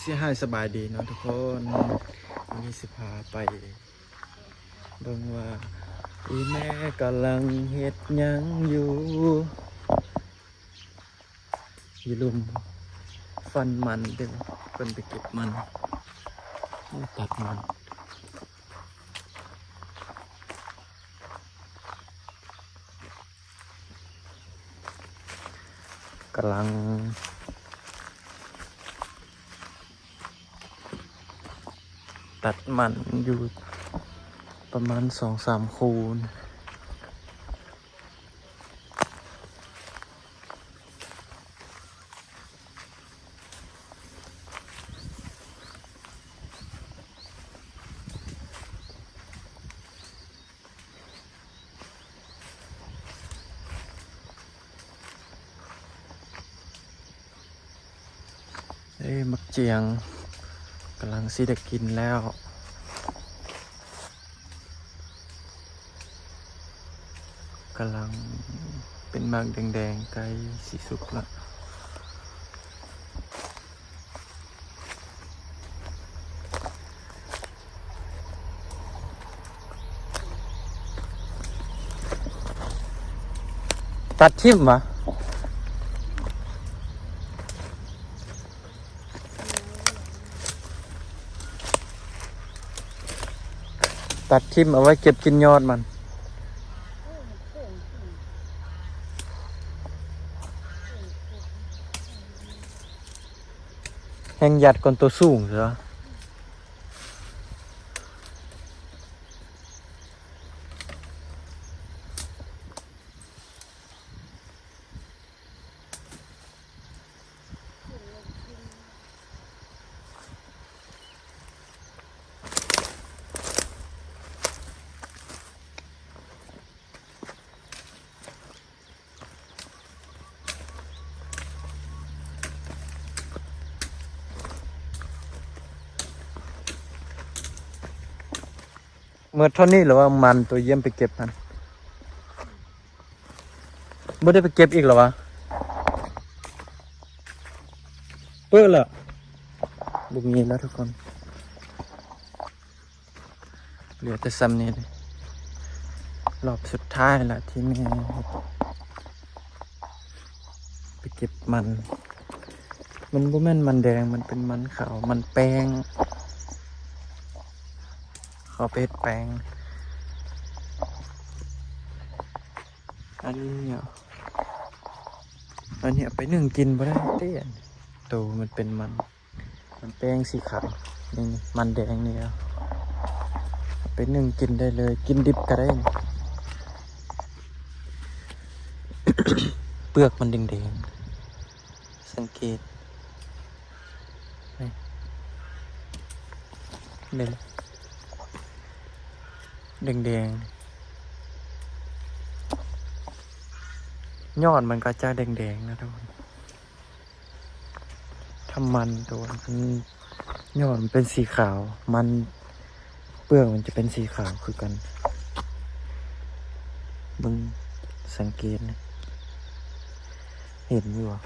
ເສຍຫາຍສະບາຍດີເນາະທຸກຄົນ, ວັນນີ້ຊິພາໄປເບິ່ງວ່າອີ່ແມ່ກຳລັງເຮັດຫຍັງຢູ່ ຢູ່ລຸ່ມຟັນມັນເດີ້, ເພິ່ນໄປເກັບມັນ ຕັດມັນ. ກຳລັງຕັດມັນຢູ່ປະມານສອງສາມຄູ່. ເອີ ໝາກຈຽງກຳລັງຊິໄດ້ກິນແລ້ວ, ກຳລັງເປັນໝາກແດງໆ ໃກ້ຊິສຸກລະ. ຕັດຖິ້ມຫວາ? ຕັດຖິ້ມ ເອົາໄວ້ເກັບກິນຍອດມັນ. ແຮ່ງຍັດກ່ອນໂຕສູງເທື່ອ. ເໝິດເທົ່ານີ້ແລ້ວວ່າ ມັນໂຕຢ້ຽມໄປເກັບຫັ້ນ ບໍ່ໄດ້ໄປເກັບອີກແລ້ວຫວາ? ເປີດລະ ບໍ່ມີແລ້ວທຸກຄົນ. ເຫຼືອແຕ່ຊ່ຳນີ້ເດ້ ລອບສຸດທ້າຍລະທີ່ແມ່ໄປເກັບມັນ. ມັນບໍ່ແມ່ນມັນແດງ, ມັນເປັນມັນຂາວ, ມັນແປ້ງ. ເຂົາໄປເຮັດແປ້ງ. ອັນນີ້ ອັນນີ້ເອົາໄປໜຶ້ງກິນບໍ່ໄດ້ເດ້ ໂຕມັນເປັນມັນ. ມັນແປ້ງສີຂາວ ນີ້ ມັນແດງນີ້ ເອົາໄປໜຶ້ງກິນໄດ້ເລີຍ, ກິນດິບກໍໄດ້. ເປືອກມັນແດງໆ ສັງເກດ ນີ້ ເຫັນ ແດງໆ ຍອດມັນກໍຈະແດງໆ ນະທຸກຄົນ. ຖ້າມັນໂຕມັນ ຍອດມັນເປັນສີຂາວ, ມັນ ເປືອກມັນຈະເປັນສີຂາວຄືກັນ. ເບິ່ງ ສັງເກດ ເຫັນຢູ່ບໍ່?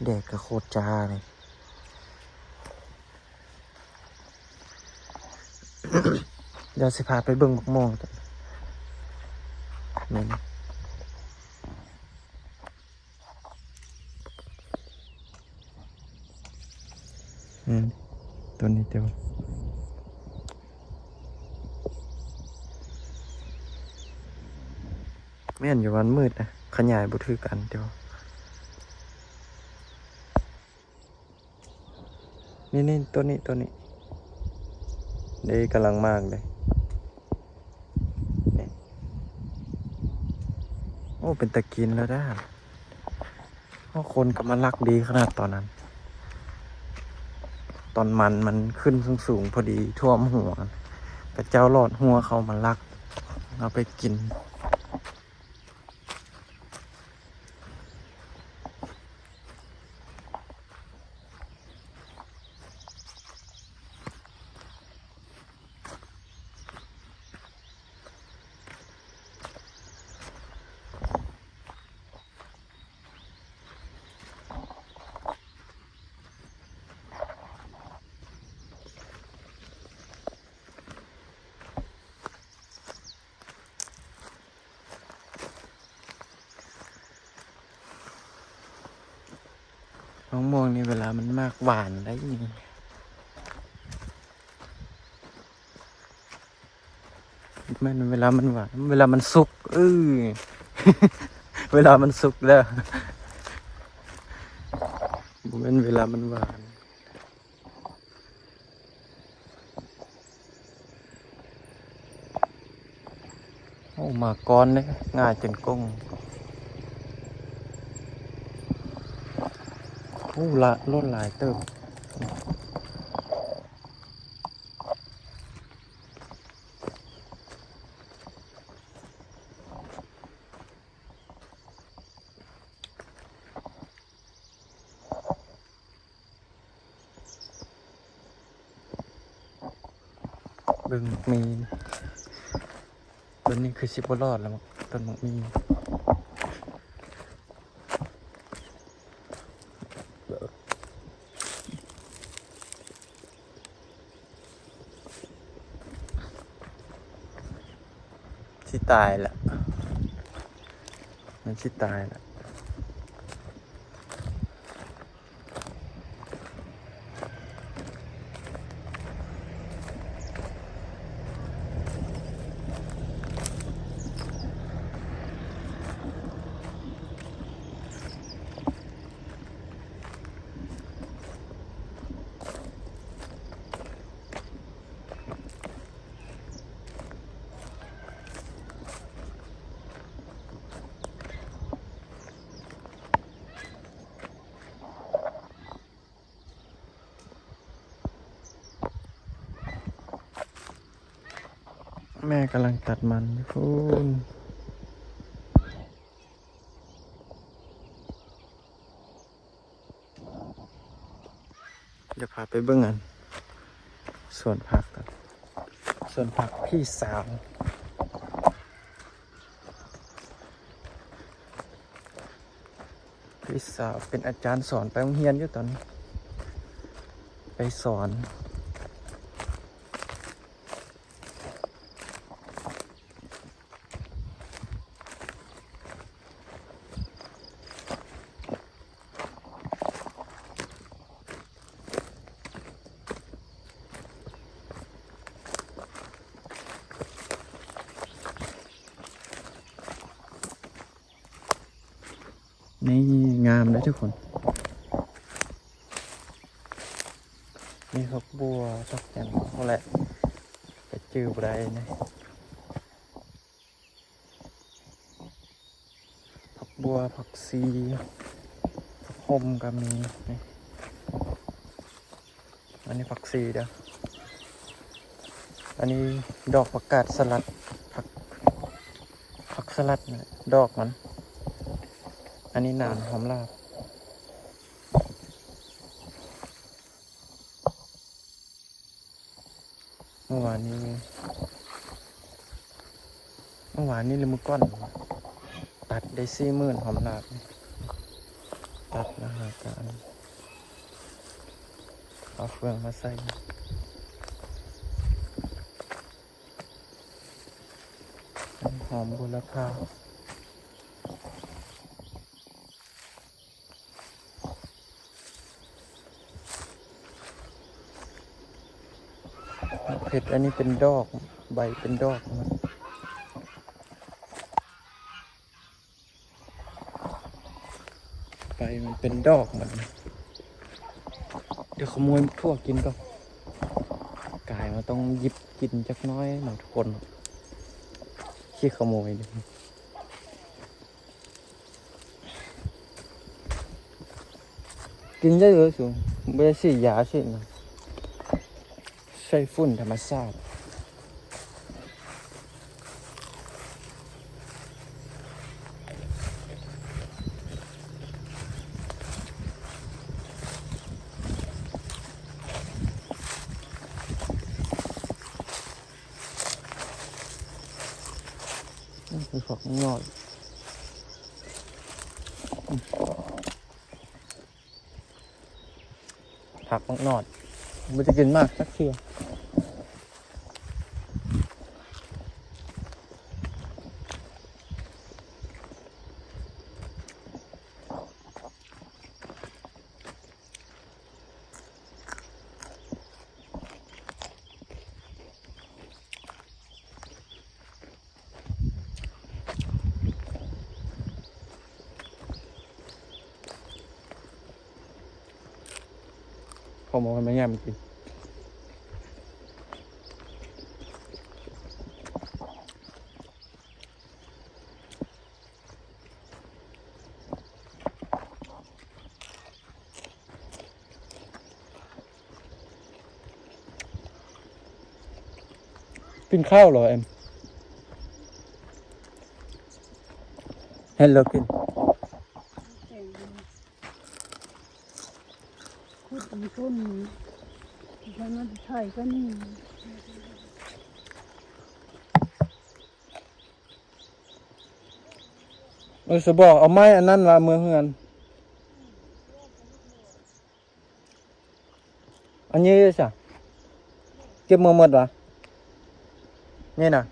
ແດດກໍໂຄດຈ້າເລີຍ. ດຽວຊິພາໄປເບິ່ງໝາກມ່ວງ ນີ້. ອືມ ຕົວນີ້ຕິວະ ແມ່ນຢູ່ ມັນມືດນະ ຂະຫຍາຍບໍ່ຖືກອັນຕິວະ. ນີ້ໆ ຕົວນີ້ ຕົວນີ້ເດ້ ກຳລັງໝາກເດ້ ນີ້. ໂອ້ ເປັນຕາກິນແລ້ວດາ. ໂອ້ ຄົນກໍມາລັກດີຂະໜາດຕອນນັ້ນ, ຕອນມັນ ມັນຂຶ້ນສູງໆ ພໍດີຖ້ວມຫົວ, ຂະເຈົ້າລອດຮົ້ວເຂົ້າມາລັກເອົາໄປກິນ. ເ ມະມ່ວງນີ້ເວລາມັນໝາກຫວານໄດ໋ນີ້ ແມ່ນເວລາມັນຫວານ ເວລາມັນສຸກ ເອີ ເວລາມັນສຸກແລ້ວ ບໍ່ແມ່ນເວລາມັນຫວານ. ໂອ້ ໝາກກອນເດ້ ງ່າຍຈົນກົ້ງ ໂອ້ ຫຼາຍ ໂລດຫຼາຍເຕີບ. ເບິ່ງໝາກມີ ຕົ້ນນີ້ຄືຊິບໍ່ລອດແລ້ວ ຕົ້ນໝາກມີ. ຊິຕາຍລະ ມັນຊິຕາຍລະ. ແມ່ກຳລັງຕັດມັນຢູ່ພຸ້ນ. ດຽວພາໄປເບິ່ງອັນສວນຜັກກ່ອນ ສວນຜັກພີ່ສາວ ພີ່ສາວເປັນອາຈານສອນ ໄປໂຮງຮຽນຢູ່ຕອນນີ້ ໄປສອນ. ນີ້ງາມເດ້ທຸກຄົນ ມີຜັກບົວ ຜັກຫຍັງພຸ້ນແຫຼະ ແຕ່ຈື່ບໍ່ໄດ້ນີ້. ຜັກບົວ ຜັກຊີ ຜັກຫົ່ມກໍມີ ນີ້ ອັນນີ້ຜັກຊີເດີ້ ອັນນີ້ດອກຜັກກາດສະຫຼັດ ຜັກ ຜັກສະຫຼັດ ດອກມັນ ອັນນີ້ໜານຫອມລາບ. ເມື່ອວານນີ້ ເມື່ອວານນີ້ ຫຼື ມື້ກ່ອນ ຕັດໄດ້ສີ່ໝື່ນ ຫອມລາບ ຕັດແລ້ວຫາກະເອົາເຟືອງມາໃສ່ ຫອມບົວລະພາ. ເຜັດ ອັນນີ້ເປັນດອກ ໃບເປັນດອກມັນ ໃບມັນເປັນດອກມັນ. ດຽວຂະໂມຍຖົ່ວກິນກ່ອນ ກາຍມາຕ້ອງຫຍິບກິນຈັກໜ້ອຍເນາະທຸກຄົນ ຂີ້ຂະໂມຍເດ້. ກິນໄດ້ເລີຍສູ ບໍ່ໄດ້ສີຢາສີຫຍັງ ໃຊ້ຝຸ່ນທຳມະຊາດ. ນີ້ຄືຜັກງອດ ຜັກໝາກໜອດ ບໍ່ໄດ້ກິນໝາກຈັກເທື່ອ. ເ ເຂົາມາໃຫ້ແມ່ຍ່າມັນກິນ. ກິນເຂົ້າແລ້ວແອມ? ເຮັດແລ້ວກິນ. ແກງ ຂຸດຕົ້ນ ໃຫ້ມັນໄຖກວ່ານີ້. ເອີ ສະບອກ ເອົາໄມ້ອັນນັ້ນລະເມືອເຮືອນ. ອັນນີ້ຊະ ເກັບມາໝົດຫວາ? ນີ້ນະ.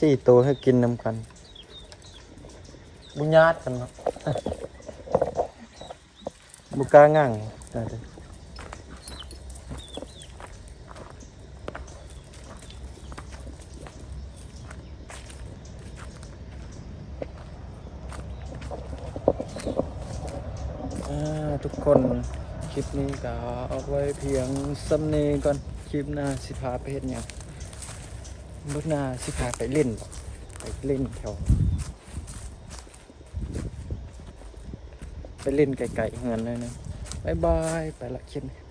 ສີ່ໂຕໃຫ້ກິນນຳກັນ ບໍ່ຍາດກັນເນາະ. ບໍ່ກ້າຫຍັງ. ອ່າ ທຸກຄົນ ຄລິບນີ້ກໍເອົາໄວ້ພຽງສ່ຳນີ້ກ່ອນ. ຄລິບໜ້າຊິພາໄປເຮັດຫຍັງ? ມື້ໜ້າຊິພາໄປຫຼິ້ນ ໄປຫຼິ້ນແຖວ ໄປຫຼິ້ນໄກໆເຮືອນໜ້ອຍໜຶ່ງ. ບາຍບາຍ ໄປລະຄລິບນີ້.